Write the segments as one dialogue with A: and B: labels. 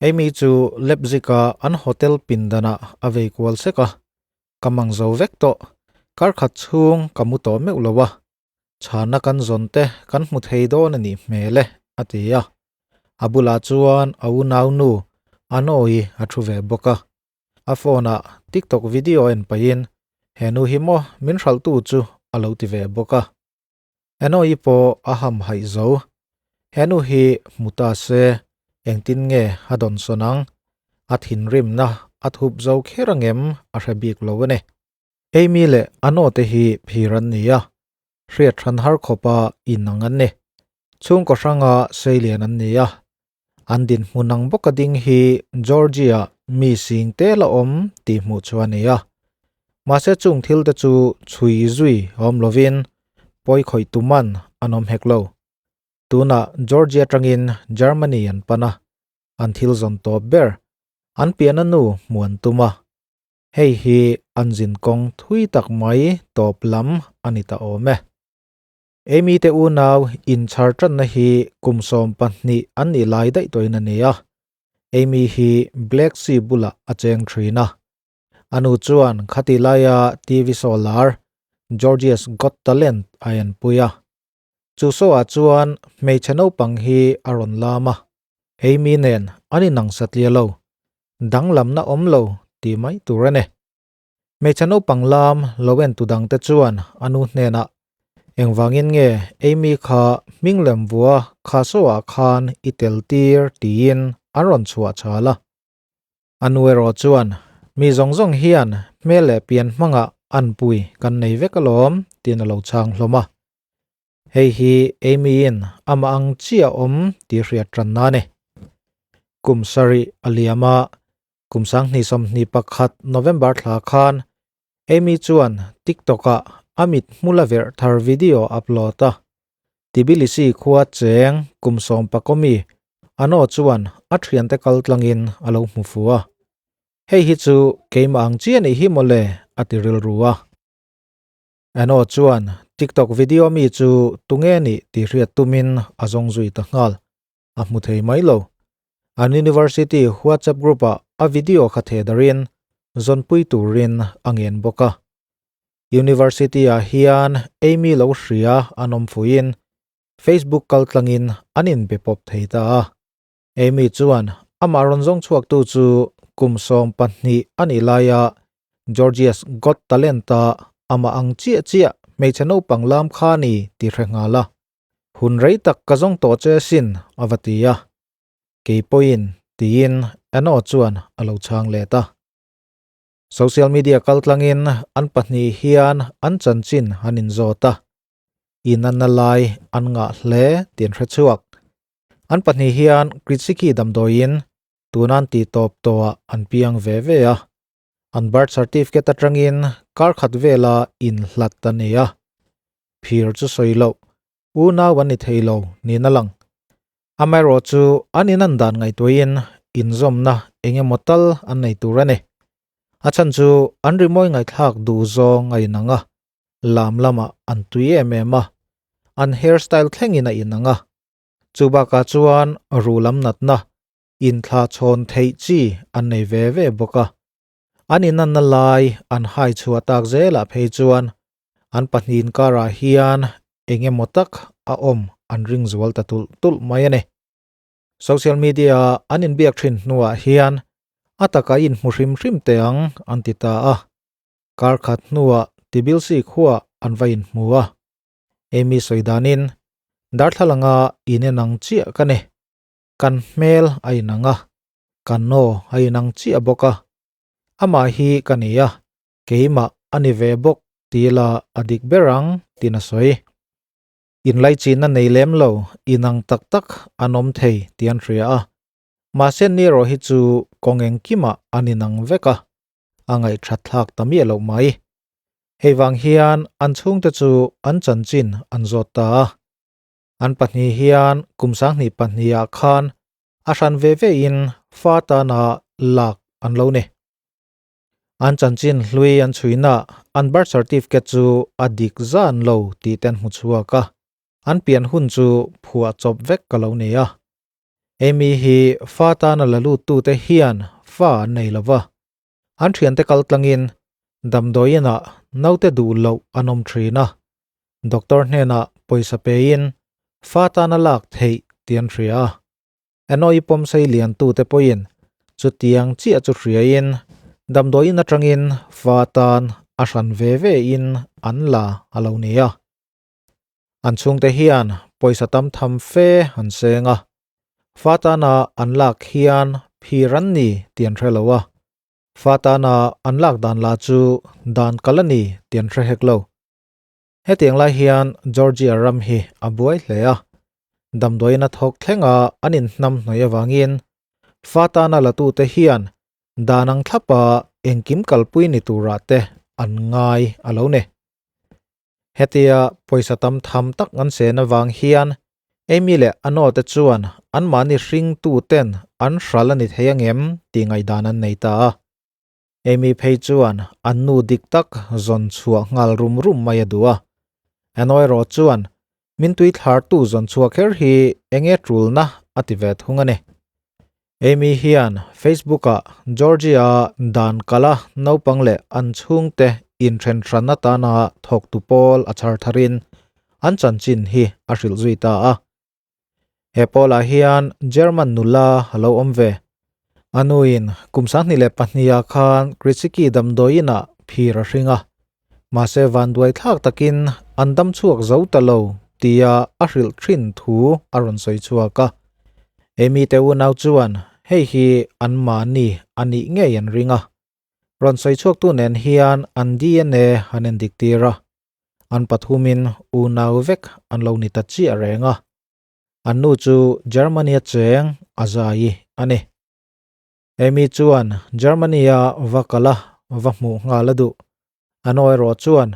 A: Amy chu Leipzig-a an hotel pindanah a vei kual sek a, Ka mang zo vek tawh, kar khat chhung ka mu tawh meuh lo a, chhana kan zawn te kan hmu thei dawn a nih hmel e, a ti a. A bulah chuan a unaunu Anoii a thu ve bawk a. A phone ah TikTok video en pahin, He nu hi maw min hralhtu chu a lo ti ve bawk a. Enoii pawh a ham haih zo. He nu hi hmu ta se, engtin nge a dawn sawn ang? A thinrimna a thup zo kher angem a hre bik lo a ni. Amy leh a naute hi phir an ni a, hriat hran har khawpa inang an ni. Chhungkaw hranga seilian an ni a, an dinhmun ang bawka ding hi Georgia mi sing te la awm tih hmuh chu a ni a. Mahse chung thil te chu chhui zui awm lovin pawi khawih tuman an awm hek lo. Tunah Georgia atangin Germany an pan a, an thil zawn tawp ber an pian a nu hmuh an tum a. Hei hi an zinkawng thui tak mai tawp lam a ni ta awm e. Amy te unau inchhar tanna hi kum 12 an nih lai daih tawhin a ni a. Amy hi Black Sea bulah a cheng thin a. A nu chuan khati laia TV show lar Georgia's Got Talent a enpui a. Chu show ah chuan hmeichhe naupang hi a rawn lam a. Amy nen an inang satliah lo, danglamna awm lo tih mai tur a ni. Hmeichhe naupang lam lo en tu dangte chuan a nu hnenah, Engvangin nge Amy kha hming lem vua kha saw-ah khan i tel tir? tiin an rawn chhuah chhal a. A nu erawh chuan, Mi zawng zawng hian hmel leh pian hmangah anpui kan nei vek alawm, tiin a lo chhang hlawm a. Hei hi Amy-in amah ang chiah awm tih hriat tanna a ni. Kum sarih a liam a, Kum 2021 November thla khan Amy chuan TikTok-ah a mit hmula verh thar video upload a. Tbilisi khua cheng kum sawmpakawmi Ano chuan a thiante kal tlangin a lo hmu fu a. Hei hi chu keimah ang chi a nih hi mawle, a ti rilru a. Ano chuan TikTok video mi chu tunge nih tih hriat tumin a zawng zui ta nghal. a hmu thei mai lo. An university WhatsApp group ah a video kha theh darin zawnpui turin a ngen bawk a. University ah hian Amy lo hria an awm fuiin Facebook kal tlangin an inbe pawp thei ta a. Amy chuan amah rawn zawng chhuaktu chu kum 12 a nih laia Georgia's Got Talent a amah ang chiah chiah hmeichhe naupang lam kha a ni tih hre nghal a. Hun rei tak ka zawng tawh che asin, a va ti a. Kei pawhin, tiin Anno chuan a lo chhang let a. Social media kaltlangin an pahnih hian an chanchin an inzawt a. Inanna lai an ngah hle tih an hre chhuak. An pahnih hian Kritsiki damdawiin tunan tih tawp tawhah an piang ve ve a. An birth certificate atangin kar khat vela inhlat a ni a. Phir chu sawi loh, unau an ni thei lo niin a lang. Amaherawh chu an inan dan ngaihtuahin inzawmna eng emaw tal an nei tur a ni. A chhan chu an rimawi ngaihthlak duh zawng a inang a, lam lamah an tui em em a, an hairstyle thlengin a inang a. Chu bakah chuan ru lam natna inthla chhawn theih chi an nei ve ve bawk a. An inanna lai an hai chhuah tak zelah phei chuan an pahnih inkarah hian eng emaw tak a awm an ring zual ta tulh tulh mai a ni. Social media a an inbiak thin hnuah hian a taka inhmu hrim hrim teh ang an ti ta a. Kar khat hnuah Tbilisi khuaah an va inhmu a. Amy sawi danin, Darthlalanga inen ang chiah ka ni. Kan hmel a inang a, kan aw a inang chiah bawk a. Amah hi ka ni a, keimah a ni ve bawk ti ila a dik ber ang tiin a sawi. Inlaichinna nei lem lo inang tak tak an awm thei tih an hria a, mahse ni erawh hi chu kawng engkimah an inang vek a, a ngaihthat thlak ta miah loh mai. Hei vang hian an chhungte chu an chanchin an zawt ta a. An pahnih hian kum 2002 ah khan a hran ve ve in fa tana lak an lo ni. An chanchin hlui an chhuina an birth certificate chu a dik zan lo tih te an hmu chhuak a, an pian hun chu phuah chawp vek ka lo ni a. Amy hi fa tana la lut tute hian fa an nei lova, an thiante kal tlangin damdawiin ah naute duh loh an awm thin a, doctor hnenah pawisa pein fa tana lak theih tih an hria a. Anoi pawm sei lian tute pawhin chutiang chiah chu hriain damdawiin atangin fa tan a hran ve ve in an la a lo ni a. An chhungte hian pawisa tam tham fe an seng a, fa tana an lak hian phir an ni tih an hre lo a, fa tana an lak dan lah chu dan kal a ni tih an hre hek lo. Hetiang lai hian Georgia ram hi a buai hle a, damdawiin a thawk thlenga an inhnam hnawih avangin fa tana latute hian dan ang thlapa engkim kalpui ni turah te an ngai a lo ni. Hetia pawisa tam tham tak an sen avang hian Amy leh a naute chuan anmahni hringtuten an hral a ni thei angem tih ngaihdan an nei ta a. Amy phei chuan an nu dik tak zawn chhuah nghal rum rum mai a duh a. Anno erawh chuan min tui thlartu zawn chhuah kher hi enge tulna a ti ve thung a ni. Amy hian Facebook-ah Georgia dan kala naupang leh an chhungte inthen hran atana thawktu pawl a chhar tharin an chanchin hi a hrilh zui ta a. He pawlah hian German nula a lo awm ve. A nuin kum 22ah khan Kritsiki damdawiinah phir a hring a, mahse vanduai thlak takin an dam chhuak zo ta lo tia a hrilh thin thu a rawn sawi chhuak a. Amy te unau chuan hei hi anmahni a nih ngei an ring a. Rawn sawi chhuaktu nen hian an DNA an endik tir a. An pathumin unau vek an lo ni ta chiah reng a. An nu chu Germany-a cheng a zai a ni. Amy chuan Germany-a va kal a, va hmuh nghal a duh. A nu erawh chuan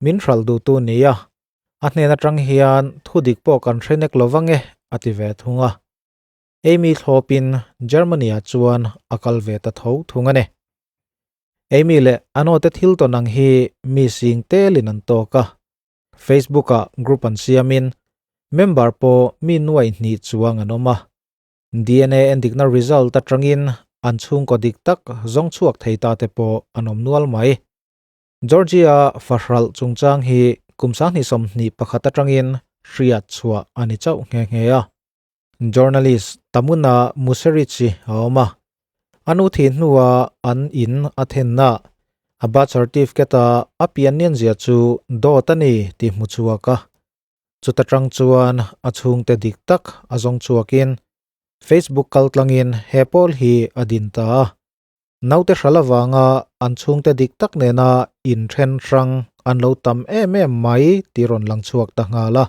A: min hralh duhtu nia, a hnen atang hian thu dik pawh kan hre nek lo vang e, a ti ve thung a. Amy thlawpin Germany-ah chuan a kal ve ta tho thung a ni. Amy leh a naute thil tawn ang hi mi sing telin an tawk a. Facebook-ah group an siamin member pawh mi nuai hnih chuang an awm a. DNA endikna result atangin an chhungkaw dik tak zawng chhuak thei ta te pawh an awm nual mai. Georgia fahralh chungchang hi kum 2021 atangin hriat chhuah a ni chauh nghe nghe a. Journalist Tamuna Muserichi a awm a. A nu thih hnua an in a thenna a birth certificate-a a piannian zia chu dawt a ni tih hmu chhuak a. Chuta tang chuan a chhungte dik tak a zawng chhuakin Facebook kaltlangin he pawl hi a din ta a. Naute hral avanga an chhungte dik tak nena inthen hrang an lo tam em em mai tih rawn lang chhuak ta nghal a.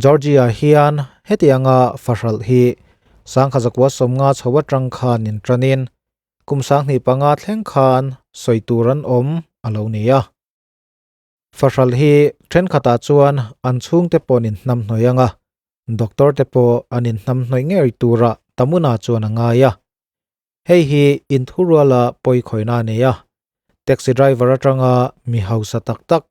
A: Georgia hian hetianga fahralh hi 1950 chho atang khan intanin kum 2005 thleng khan sawi tur an awm a lo ni a. Fahralh hi thenkhatah chuan an chhungte pawh an inhnamhnawih ang a, doctor te pawh an inhnamhnawih ngei turah Tamuna chuan a ngai a. Hei hi inthuruala pawikhawihna a nei a, taxi driver atanga mi hausa tak tak,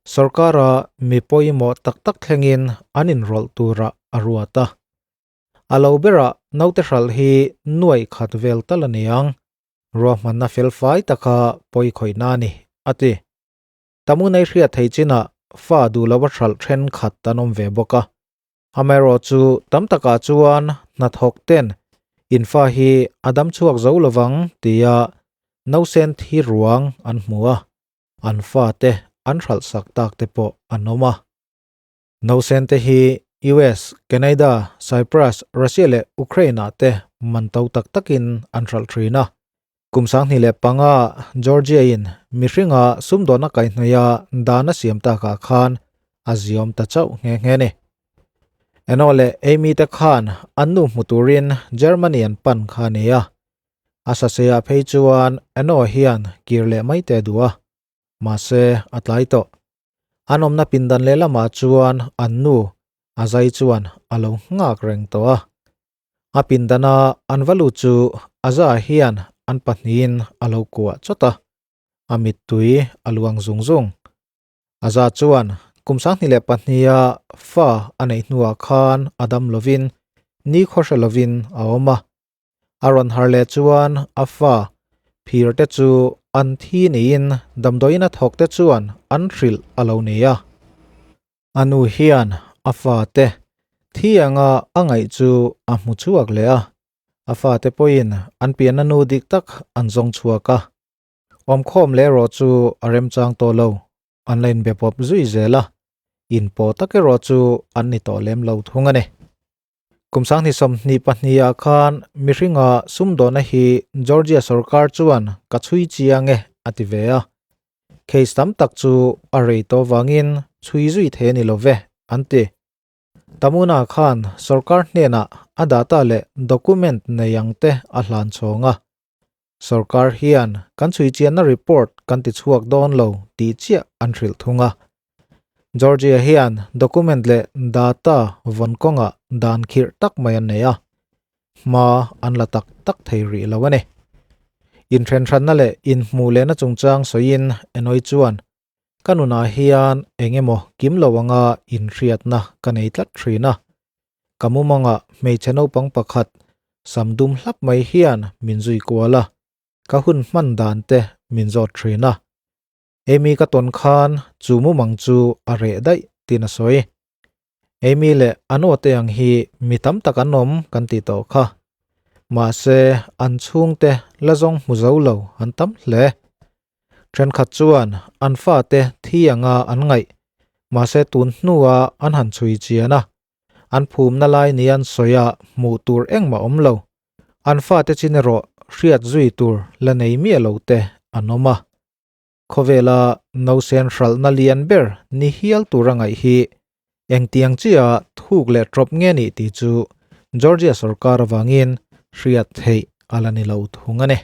A: sorkara mi pawimawh tak tak thlengin an inrawlh turah a ruat a. A lo berah naute hralh hi nuaih khat vel tal a ni ang, ruahmanna felfai taka pawikhawihna a ni, a ti. Tamunai hriat thei chinah fa duh lova hralh thenkhat an awm ve bawk a. Amaherawh chu tam takah chuan hnathawk ten in fa hi a dam chhuak zo lovang tia nausen thi ruang an hmu a, an fate an hralh sak tak te pawh an awm a. Nausen te hi US, Canada, Cyprus, Russia leh Ukraine ah te man to tak takin an hralh thin a. Kum 2005 Georgia in mihringa sumdawnna kaihhnawih a dan a siam takah khan a ziawm ta chauh nghe nghe ni. Eno leh Amy te khan an nu hmu turin Germany an pan kha a ni a. A saseah phei chuan Eno hian kir leh mai te a duh a. Mahse a tlai tawh. An awmna pindan lehlamah chuan an nu a zai chuan a lo nghak reng tawh a. A pindana an va lut chu a za hian an pahnihin a lo kuah chawt a, a mittui a luang zung zung. A za chuan kum 2002-a fa a neih hnuah khan a dam lovin. Nikhaw hre lovin a awm a. A rawn har leh chuan a fa phir te chu an thi niin damdawiin a thawk te chuan an hrilh a lo ni a. A nu hian a fate thi anga a ngaih chu a hmu chhuak leh a, a fate pawhin an pianna nu dik tak an zawng chhuak a. Awmkhawm leh erawh chu a remchang tawh lo, an la inbe pawp zui zel a, inpawh tak erawh chu an ni tawh lem lo thung a ni. Kum 2022 ah khan mihringa sumdawhna hi Georgia sorkar chuan ka chhui chiang e a ti ve a. Case tam tak chu a rei tawh vangin chhui zui thei a ni lo ve an ti. Tamuna khan sorkar hnenah a data leh document nei ang te a hlan chhawng a. Sorkar hian kan chhui chianna report kan ti chhuak dawn lo tih chiah an hrilh thung a. Georgia hian document leh data vawn kawngah dan khirh tak mai an nei a, hma an la tak tak thei rih lo a ni. Inthenhranna leh inhmuh lehna chungchang sawiin Enoi chuan, Ka nunah hian eng emaw kim lo anga inhriatna ka nei tlat thin a. Ka mumangah hmeichhe naupang pakhat sam dum hlap mai hian min zui kual a, ka hun hman dan te min zawt thin a. Amy ka tawn khan chu mumang chu a reh daih tiin a sawi. Amy leh a naute ang hi mi tam tak an awm kan tih tawh kha. Mahse an chhungte la zawng hmu zo lo an tam hle. Thenkhat chuan an fate thi anga an ngaih, mahse tun hnua an han chhui chian a, an phumna lai ni an sawi a hmuh tur engmah awm lo. An fate chin erawh hriat zui tur la nei miah lo te an awm a. Khawvela nausen hralhna lian ber ni hial tur a ngaih hi engtiang chiah thuk leh tawp nge nih tih chu Georgia sorkar avangin hriat theih a la ni lo thung a ni.